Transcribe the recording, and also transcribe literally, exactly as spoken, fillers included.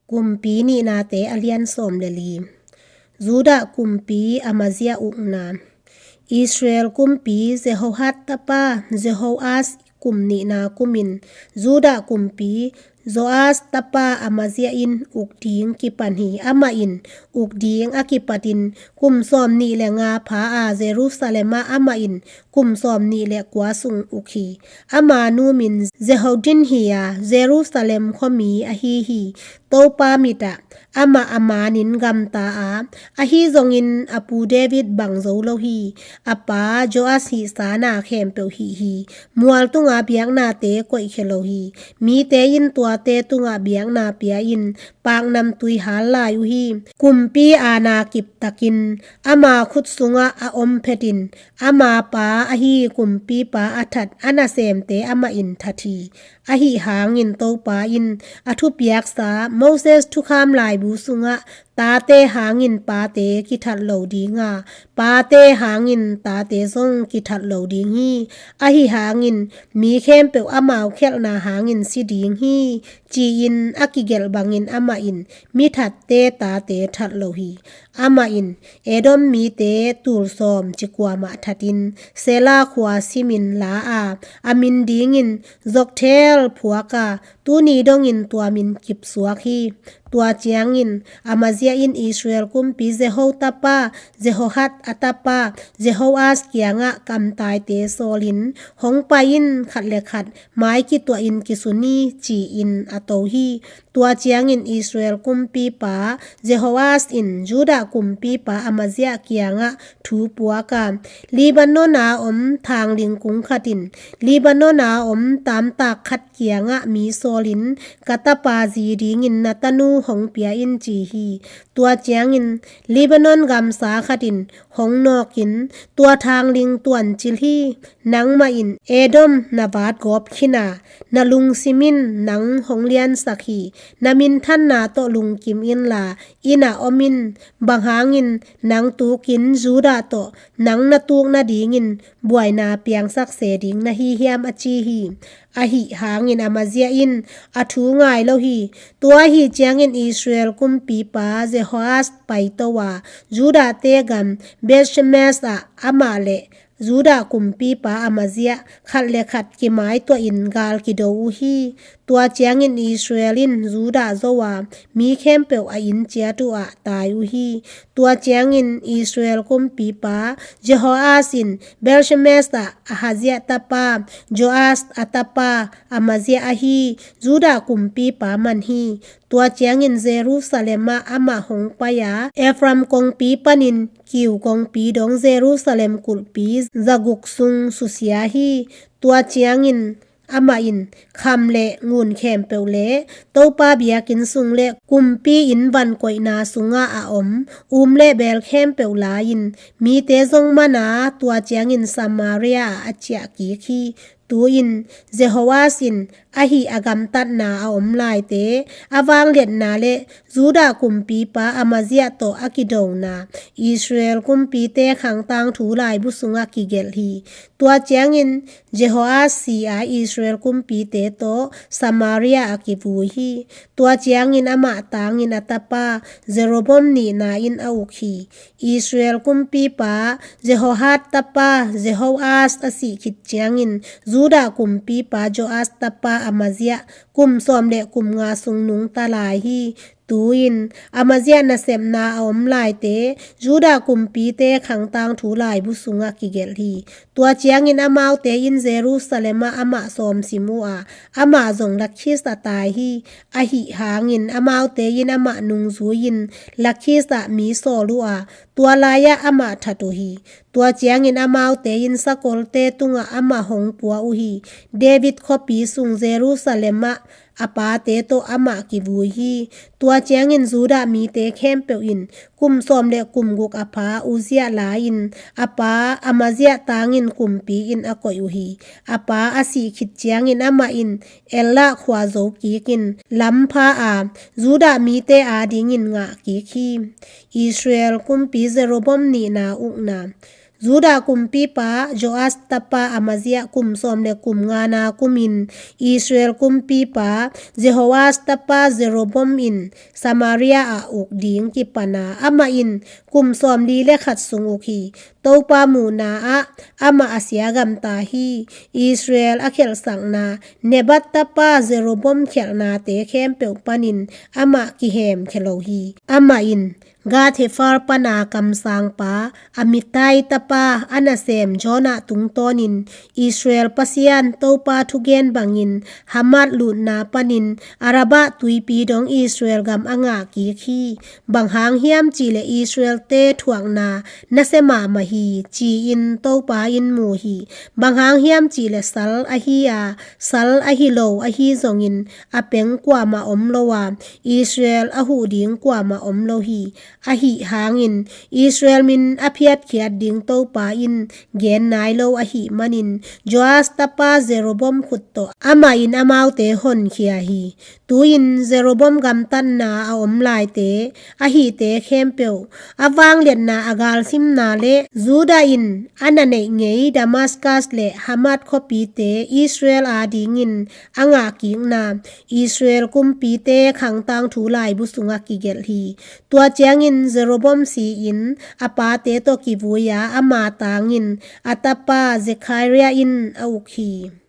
Kumpi Nihnate a lian sawm le li. Judah kumpi Amazia ukna. Israel kumpi Jehoash tapa Jehoas kum nihna kumin Judah kumpi Joas tapa Amazia in uk ding kipan hi. Amah in uk ding a kipatin kum sawm nih le nga pha a, Jerusalem ah amah in kum sawm nih le kua sung uk hi. Ama nu min Jehoadin hi a, Jerusalem khuami ahi hi. Topa mitah amah a manin gamta a, ahi zongin a pu David bang zo lo hi. A pa Joas hihsa na khempeuh hih hi. Mual tunga biaknate koihkhia lo hi. Mite in tuate tungah biakna pia in paknamtui hal lai uh hi. Kumpi aana kiptakin ama khut sungah a om phetin ama pa ahi kumpipa a that a nasemte amah in that hi. Ahi hangin Topa in a thupiaksa Moses thukham laibu sungah tate hangin pate kithat lo dinga, pate hangin tate zong kithat lo ding hi. Ahi hangin mi khempeuh amau khialhna hangin si ding hi, ci-in a kigelh bangin amah in mi thatte tate that lo hi. Amah in Edom mite tul sawm ci kuamah thatin Sela khua simin la a, a min dingin Joktheel phuak a, tuni dongin tua min kipsuak hi. Tua ciangin Amazia in Israel kumpi Jeho tapa, Jehoash a tapa, Jehoas kiangah kamtaite sawlin, hong pai in, khat le khat mai kituahin kisun hi, ci-in a to hi. Tua ciangin Israel kumpipa Jehoas in Judah kumpipa Amazia kiangah thu puak a, Lebanon a om thangling kung khat in Lebanon a om tamtak khat kiangah mi sawlin, ka tapa zi dingin na tanu hong pia in, ci hi. Tua ciangin Lebanon gamsa khat in hong nawkin tua thangling tuancil hi. Nangmah in Edom na vatgawp khin a, na lungsim in nang hong liansak hi. Na minthanna tawh lungkim inla, inn ah om in. Bang hangin nang tukin Judah tawh nang na tuk nadingin buaina piangsak se ding na hi hiam, a ci hi. Ahi hangin Amazia in a thu ngai lo hi. Tua ahi ciangin Israel kumpipa Jehoas paito a, Judah te gam Bethshemesh ah amah le Judah kumpipa Amazia khat le khat kimaituahin gal kido uh hi. Tua ciangin Israel in Judah zo a, mi khempeuh a inn ciat uh ah tai uh hi. Tua ciangin Israel kumpipa Jehoas in Bethshemesh ah Ahazia tapa Joas a tapa Amazia ahi Judah kumpipa man hi. Tua ciangin Jerusalem ah amah hong pai a, Ephraim kongpi panin kiu kongpi dong Jerusalem kulhpi zaguk sung susia hi. Tua ciangin amah in kham le ngun khempeuh le Topa biakinn sung le kumpi inn van koihna sungah a om um le beel khempeuh la-in mite zong man a, tua ciangin Samaria ah a ciah kik hi. Tu-in Jehoas in ahi a gamtatna a om laite, a vangliatna le Judah kumpipa Amazia tawh a kidona Israel kumpite khangtang thu laibu sungah kigelh hi. Tua ciangin Jehoas si a, Israel kumpite tawh Samaria a kivui hi. Tua ciangin amah tangin a tapa Jeroboam nihna in a uk hi. Israel kumpipa Jehoash tapa Jehoas a sih khit ciangin Judah kumpipa Joas tapa Amazia kum sawm le kum nga sung nungta lai hi. Tu-in Amazia nasepna a om laite Judah kumpite khangtang thu laibu sungah kigelh hi. Tua ciangin amaute in Jerusalem ah amah sawmsim uh a, amah zong Lakhis ah tai hi. Ahi hangin amaute in amah nungzui-in Lakhis ah mi sawl uh a, tua lai-ah amah that uh hi. Tua ciangin amaute in sakolte tungah amah hong pua uh hi. David khuapi sung Jerusalem ah a pate tawh amah kivui hi. Tua ciangin Judah mite khempeuh in kum sawm le kum guk a pha Uzziah la-in a pa Amazia tangin kumpi in a koih uh hi. A pa a sih khit ciangin amah in Ela khua zo kikin lam pha a, Judah mite adingin ngah kik hi. Israel kumpi Jeroboam nihna ukna. Judah kumpipa Joas tapa Amazia kum sawm le kum ngana kumin Israel kumpipa Jehoas tapa Jeroboam in Samaria ah uk ding kipana amah in kum sawm li le khat sung uk hi. Topa muhna ah amah a sia gamta hi. Israel a khelhsakna Nebat tapa Jeroboam khelhnate khempeuh panin amah kihemkhia lo hi. Amah in Gath-hefer pana kamsangpa Amittai tapa a nasem Jonah tungtawnin Israel Pasian Topa thugen bangin Hamat lutna panin Arabah tuipi dong Israel gam a ngah kik hi. Bang hang hiam cihleh Israelte thuakna nasia mahmah hi ci-in Topa in mu hi. Bang hang hiam cihleh sal ahi a, sal ahi lo ahi zongin a peng kuamah om lo a, Israel a huh ding kuamah om lo hi. Ahi hangin Israel min a phiatkhiat ding Topa in gen nai lo ahi manin Joas tapa Jeroboam khut tawh amah in amaute honkhia hi. Tu-in Jeroboam gamtatna a om laite ahite khempeuh a vangliatna a galsimna le Judah in a na neih ngei Damascus le Hamat khuapite Israel adingin a ngahkikna Israel kumpite khangtang thu laibu sungah kigelh hi. Tua ciangin Jeroboam si-in a pate tawh kivui a, ama tangin a tapa Zekhariah in a uk hi.